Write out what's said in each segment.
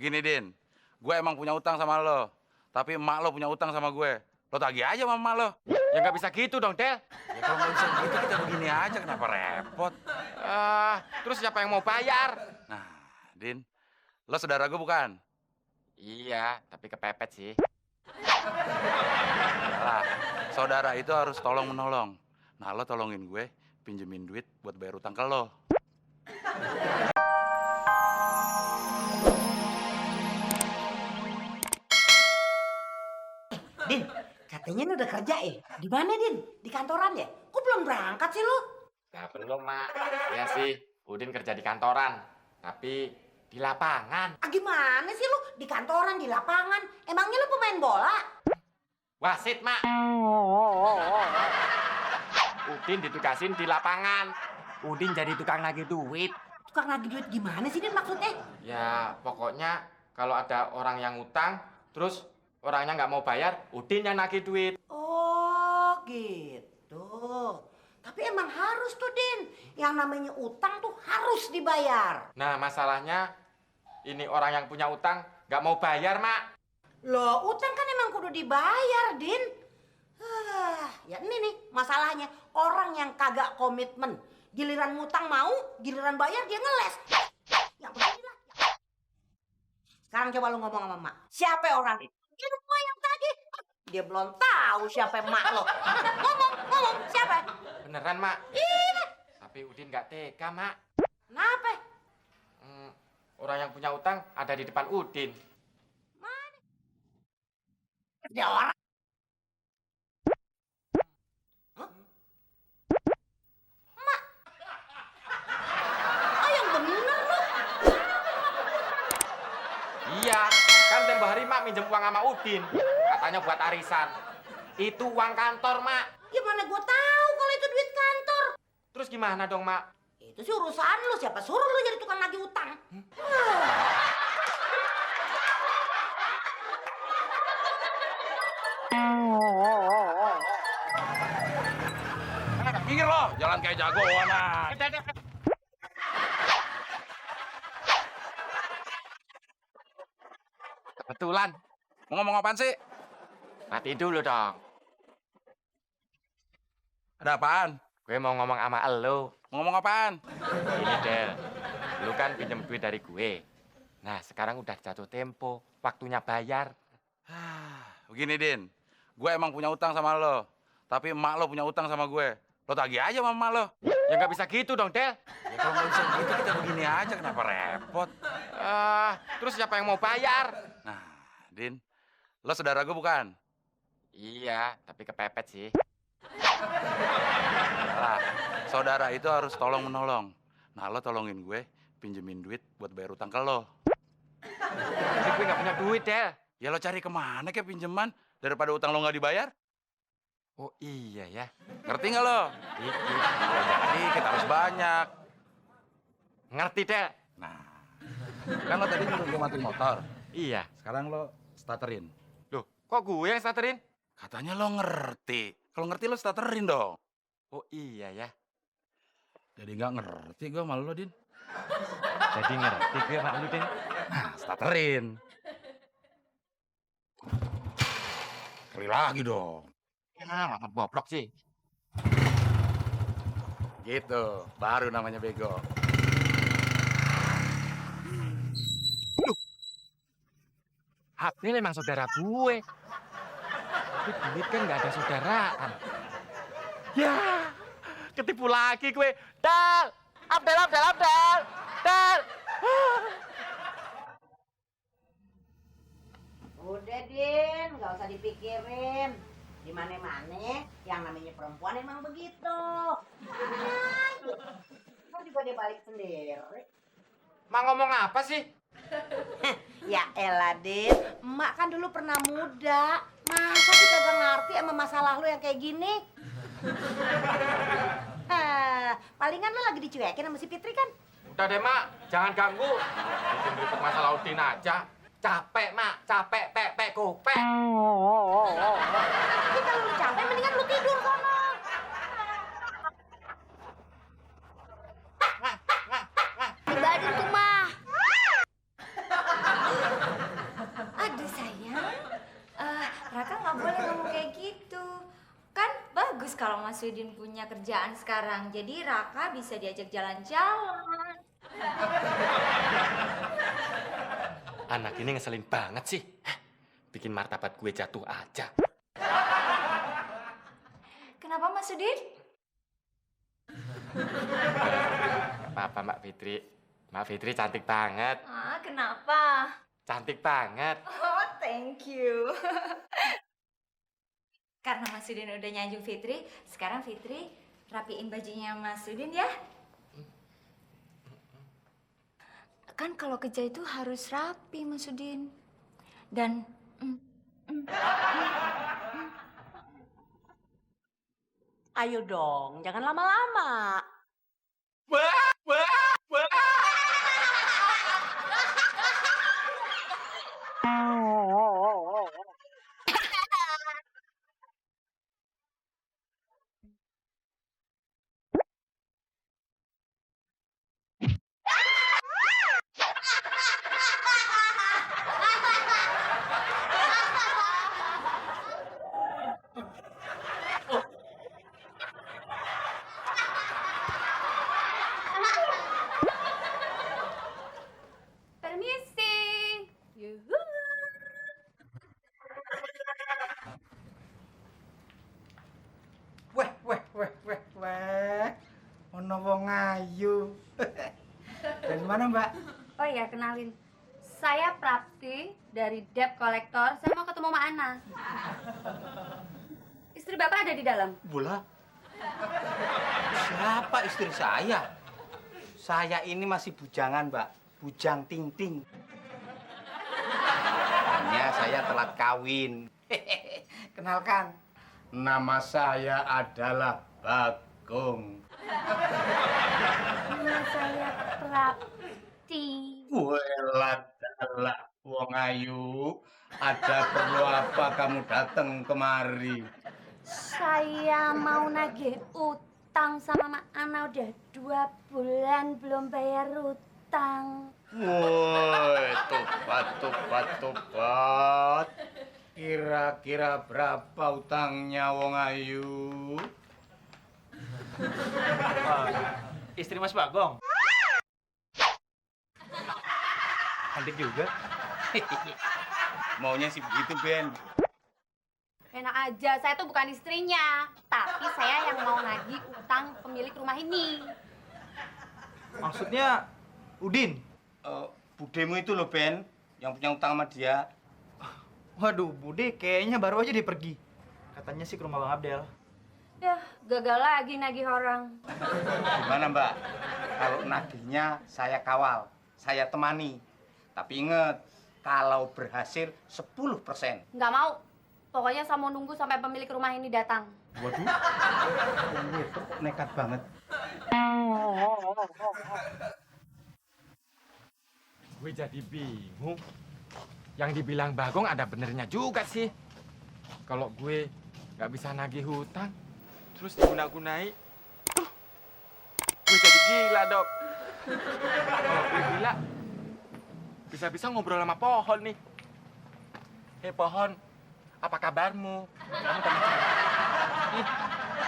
Begini, Din. Gue emang punya utang sama lo. Tapi emak lo punya utang sama gue. Lo tagih aja sama emak lo. Ya nggak bisa gitu dong, Del. Ya kalau nggak bisa gitu, kita begini aja. Kenapa repot? Terus siapa yang mau bayar? Nah, Din. Lo saudara gue bukan? Iya, tapi kepepet sih. Nah, saudara itu harus tolong-menolong. Nah, lo tolongin gue, pinjemin duit buat bayar utang ke lo. Din, katanya lu udah kerja ya? Di mana, Din? Di kantoran ya? Kok belum berangkat sih lu? Nah, belum, Mak. Ya sih, Udin kerja di kantoran. Tapi di lapangan. Ah, gimana sih lu? Di kantoran, di lapangan. Emangnya lu pemain bola? Wasit, Mak. Udin ditugasin di lapangan. Udin jadi tukang nagih duit. Tukang nagih duit gimana sih, Din, maksudnya? Ya, pokoknya kalau ada orang yang utang, terus orangnya nggak mau bayar, Udin yang nagih duit. Oh, gitu. Tapi emang harus tuh, Din. Yang namanya utang tuh harus dibayar. Nah, masalahnya ini orang yang punya utang nggak mau bayar, Mak. Loh, utang kan emang kudu dibayar, Din. Ya ini nih masalahnya. Orang yang kagak komitmen. Giliran ngutang mau, giliran bayar dia ngeles. Ya beginilah. Sekarang coba lu ngomong sama emak. Siapa orang itu? Ya gua yang tagih. Dia belum tahu siapa emak lo. Ngomong, siapa? Beneran, Mak? Iya. Tapi Udin nggak tega, Mak. Kenapa? Orang yang punya utang ada di depan Udin. Mana? Dia orang. Hah? Emak. Oh, yang bener lu. Iya, kan tempo hari Mak minjem uang sama Udin. Katanya buat arisan. Itu uang kantor, Mak. Gimana gua tahu kalau itu duit kantor? Terus gimana dong, Mak? Itu sih urusan lu. Siapa suruh lu jadi tukang nagih utang? Minggir lo, jalan kayak jagoan ah. Kebetulan. Mau ngomong apaan sih? Mati dulu dong. Ada apaan? Gue mau ngomong sama elo. Mau ngomong apaan? Ini, Del. Lu kan pinjem duit dari gue. Nah, sekarang udah jatuh tempo. Waktunya bayar. Begini, Din. Gue emang punya utang sama lo. Tapi emak lo punya utang sama gue. Lo tagih aja sama emak lo. Ya nggak bisa gitu dong, Del. Ya kalau nggak bisa gitu, kita begini aja. Kenapa repot? Terus siapa yang mau bayar? Nah, Din. Lo saudara gue bukan? Iya, tapi kepepet sih. Nah, saudara itu harus tolong-menolong. Nah, lo tolongin gue, pinjemin duit buat bayar utang ke lo. Tapi gue nggak punya duit, Del. Ya lo cari kemana kayak pinjeman daripada utang lo nggak dibayar? Oh iya ya. Ngerti nggak lo? Dikit. Jadi kita harus banyak. Ngerti, Del. Nah, kan lo tadi nyuruh gue matiin motor. Iya. Sekarang lo starterin. Loh, kok gue yang starterin? Katanya lo ngerti. Kalau ngerti lo starterin dong. Oh iya ya. Jadi nggak ngerti gue malu lo, Din. Jadi ngerti gue sama lu, Din. Nah, starterin. Kali lagi dong. Ya, boblok sih. Gitu, baru namanya bego. April memang saudara gue. Tapi duit kan nggak ada saudaraan. Ya, ketipu lagi gue. Dal! Abdel! Dal! Udah, Din, nggak usah dipikirin. Di mana-mana yang namanya perempuan emang begitu. Kan juga dia balik sendiri. Mak ngomong apa sih? Ya elah, Din, emak kan dulu pernah muda. Masa sih kagak ngerti sama masalah lu yang kayak gini? Palingan lu lagi dicuekin sama si Fitri kan? Udah deh, Mak. Jangan ganggu. Bikin ribet masalah Udin aja. Capek, Mak. Capek, pek, kopek. Tapi kalau lu capek, mendingan lu tidur sono. Di Badung tuh mah. Yudin punya kerjaan sekarang, jadi Raka bisa diajak jalan-jalan. Anak ini ngeselin banget sih. Bikin martabat gue jatuh aja. Kenapa Mas Yudin? Apa Mbak Fitri? Mbak Fitri cantik banget. Ah, kenapa? Cantik banget. Oh, thank you. Karena Mas Yudin udah nyanjung Fitri, sekarang Fitri rapiin bajunya Mas Yudin ya. Kan kalau kerja itu harus rapi Mas Yudin. Dan Ayo dong, jangan lama-lama. permisi. Yuhu. Weh. Ono wong ayu. Dari mana, Mbak? Oh iya, kenalin. Saya Prapti dari Debt Collector. Saya mau ketemu Mak Ana. Istri Bapak ada di dalam. Bola. Siapa istri saya? Saya ini masih bujangan, Mbak. Bujang ting-ting. Hanya saya telat kawin. Kenalkan. Nama saya adalah Bagong. Nama saya Prapti. Welat wong ayu. Ada perlu apa kamu datang kemari? Saya mau nagih utang sama Mak Ana. Udah 2 bulan belum bayar utang. Woi, tobat. Kira-kira berapa utangnya wong ayu? Istri Mas Bagong. Cantik juga. Maunya sih begitu, Ben. Enak aja, saya tuh bukan istrinya. Tapi saya yang mau nagih utang pemilik rumah ini. Maksudnya Udin. Budemu itu loh, Ben, yang punya utang sama dia. Waduh, Bude kayaknya baru aja dia pergi. Katanya sih ke rumah Bang Abdel. Ya, gagal lagi nagih orang. Gimana, Mbak? Kalau nagihnya saya kawal, saya temani. Tapi ingat, kalau berhasil 10%. Nggak mau. Pokoknya saya mau nunggu sampai pemilik rumah ini datang. Waduh, ini itu nekat banget. Gue jadi bingung. Yang dibilang Bagong ada benernya juga sih. Kalau gue nggak bisa nagih hutang, terus diguna-gunai, gue jadi gila, Dok. Kalau gue gila, bisa-bisa ngobrol sama pohon nih. Hei pohon, apa kabarmu? Kamu tenang. Ih,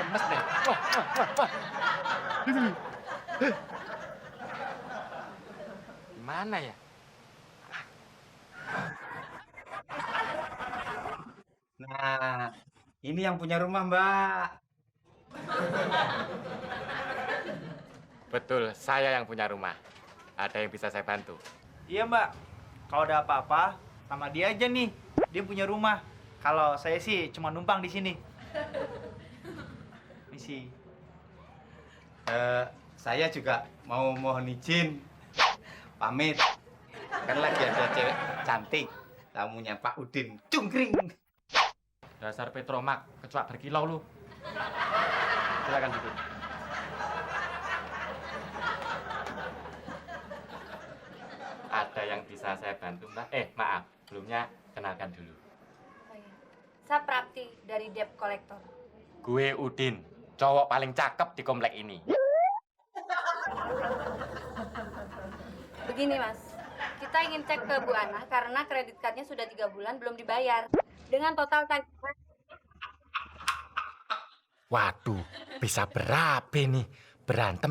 gemes deh. Wah. Gimana ya? Nah, ini yang punya rumah, Mbak. Betul, saya yang punya rumah. Ada yang bisa saya bantu? Iya, Mbak. Kalau ada apa-apa, sama dia aja nih. Dia punya rumah. Kalau saya sih cuma numpang di sini. Misi. Saya juga mau mohon izin pamit. Kan lagi ada cewek cantik, tamunya Pak Udin cungkring. Dasar Petromak, kecuali berkilau lu. Silakan duduk. Ada yang bisa saya bantu, Mbak? Maaf, sebelumnya kenalkan dulu. Oh iya. Saya Prapti dari Debt Collector. Gue Udin, cowok paling cakep di komplek ini. Begini Mas, kita ingin cek ke Bu Ana karena kredit cardnya sudah 3 bulan belum dibayar. Dengan total tagihan Waduh, bisa berabe nih. Berantem